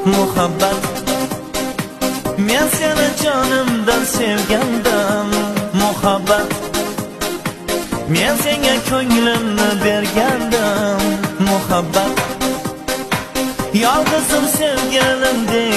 Muhabbat. Men seni jonimdan sevgandim, muhabbat. Men senga ko'nglimni bergandim, muhabbat. Yolg'izim sevganim.